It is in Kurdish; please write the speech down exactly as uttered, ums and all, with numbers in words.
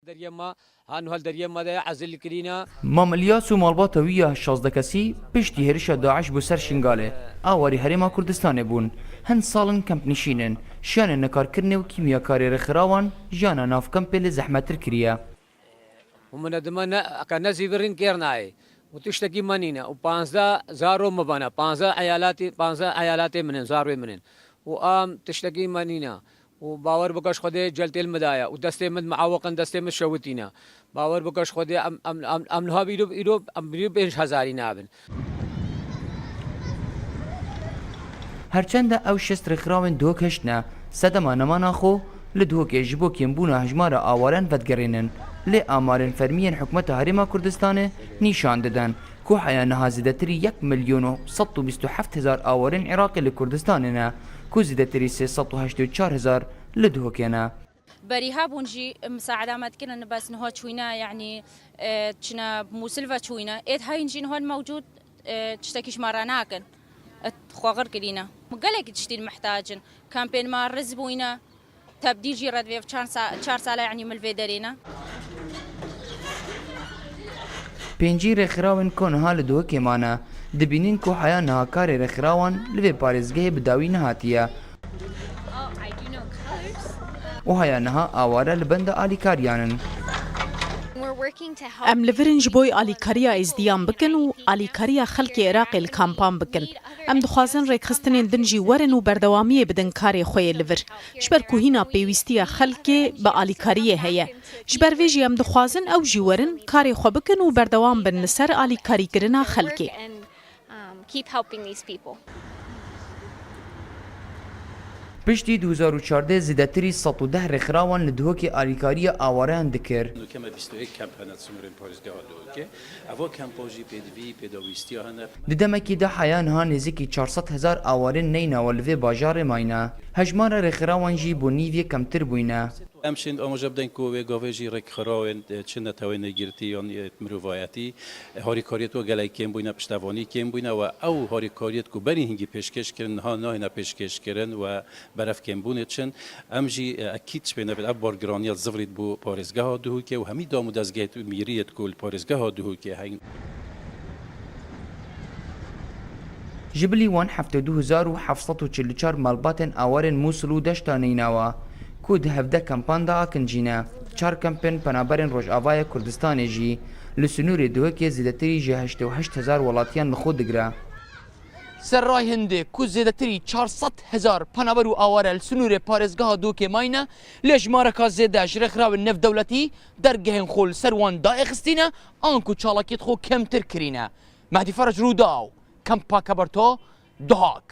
Deriyê me, ha niha li deriyê me de ezil kirîne. Mam Ilyas û malbata wî ya şazdeh kesî piştî hêrişa DAIŞ bo ser Şingalê, awarî Herêma Kurdistanê bûn. Hin sal in kempnişîn in. Şiyane nekarkirinê û kîmyakarê rêxirawan jiyana nav kempê lê zehmettir kiriye. Û min dima ne, eke ne zîvirîn kêr nayê. Û tiştekî me nîne. Û panzdeh zaro me bana. Panzdeh eyalatê, panzdeh eyalatê min in, zarwê min in. Û am tiştekî me nîne. Û bawer bike ji Xwedê celtêl min daye. Û destê min muawiq in, destê min şewitîne. Bawer bike ji Xwedê em, em, em, em niha îro, îro, em bîrî pênc hezarî nabin. Herçende ew şêst rêxirawên Duhok hiştine sedema nemana xwe li Duhokê ji bo kêmbûna hejmara awaren vedigerînin. Lê amarên fermî yên Hikûmeta Herêma Kurdistanê nîşan didin ku heya niha zêdetirî yek milyon û sed û bîst û heft hezar awarên Iraqê li Kurdistanê ne, ku zêdetirî sê sed û heştê û çar hezar li Duhokê ne. Berî hebûn jî misaeda me dikirin, bes niha çûyne, yanî, e, çine Mûsil ve çûyne. Êd heyn jî niha mewcûd, e, tiştekî ji me re nakin. Et xwe xir kirîne. Gelekî tiştî mihtac in. Kempên me riz bûyne. Tebdîl jî re divê çar sa-, çar sala, yanî, min li vê derê ne. Pêncî rêxirawên ku niha li Duhokê mane, dibînin ku heya niha karê rêxirawan li vê parêzgehê bi dawî nehatiye. Û heya niha aware li benda alîkariyan in. Em li vir in ji bo alîkariya êzdiyan bikin û alîkariya xelkê Iraqê li kampan bikin. Em dixwazin rêkxistinên din jî werin û berdewamiyê bidin karê xwe yê li vir. Ji ber ku hîna pêwîstiya xelkê bi alîkariyê heye. Ji ber vê jî em dixwazin ew jî werin karê xwe bikin û berdewam bin li ser alîkarîkirina xelkê. Um, keep helping these people. Piştî du hezar û çardeh zêdetirî sed û deh rêxirawan li Duhokê alîkariya awareyan dikir. Nûke me bîst û yek kemp hene di sînorên parêzgeha Duhokê. Eva kempa jî pêdivî, pêdawîstiya hene. Di demekî de heya niha nêzîkî çar sed hezar awarên neynawa li vê bajarê mayne. Hejmara rêxirawan jî bo nîvê kemtir bûyne. Em şên amaje bidin ku wê gavê jî rêkxirawên, e, çi netewên yekgirtî yan, e, mirovayetî, e, harîkariyê wê gelek kêm bûyne, piştevanî kêm bûyne we ew harîkariyê ku berî hingî pêşkêş kirin, niha nahêne pêşkêş kirin we berevkêmbûnê çin. Em jî, e, ekîd ji pê nebin ev bargiraniya zivirî bo parêzgeha Duhokê û hemî dam û dezgehê mîriyê ku li parêzgeha Duhokê heyn. Ji bilî wan heft û du hezar û heft sed û çil û çar malbatên awarên Mûsil û Deşta Neynawa ku di hevdeh kempan de akincîne. Çar kempên penaberên Rojavaya Kurdistanê jî li sinûrê Duhokê zêdetirî ji heştê û heşt hezar welatiyan li xwe digire. Serrayê hindê ku zêdetirî çar sed hezar penaber û aware li sinûrê parêzgeha Duhokê mayne, lê jimareka zêde ji rêxirawên navdewletî dergehên xwe li ser wan daêxistîne, anku çalakiyêt xwe kêmtir kirîne. Mehdî Ferec, Rûdaw, Kempa Keberto, Duhok.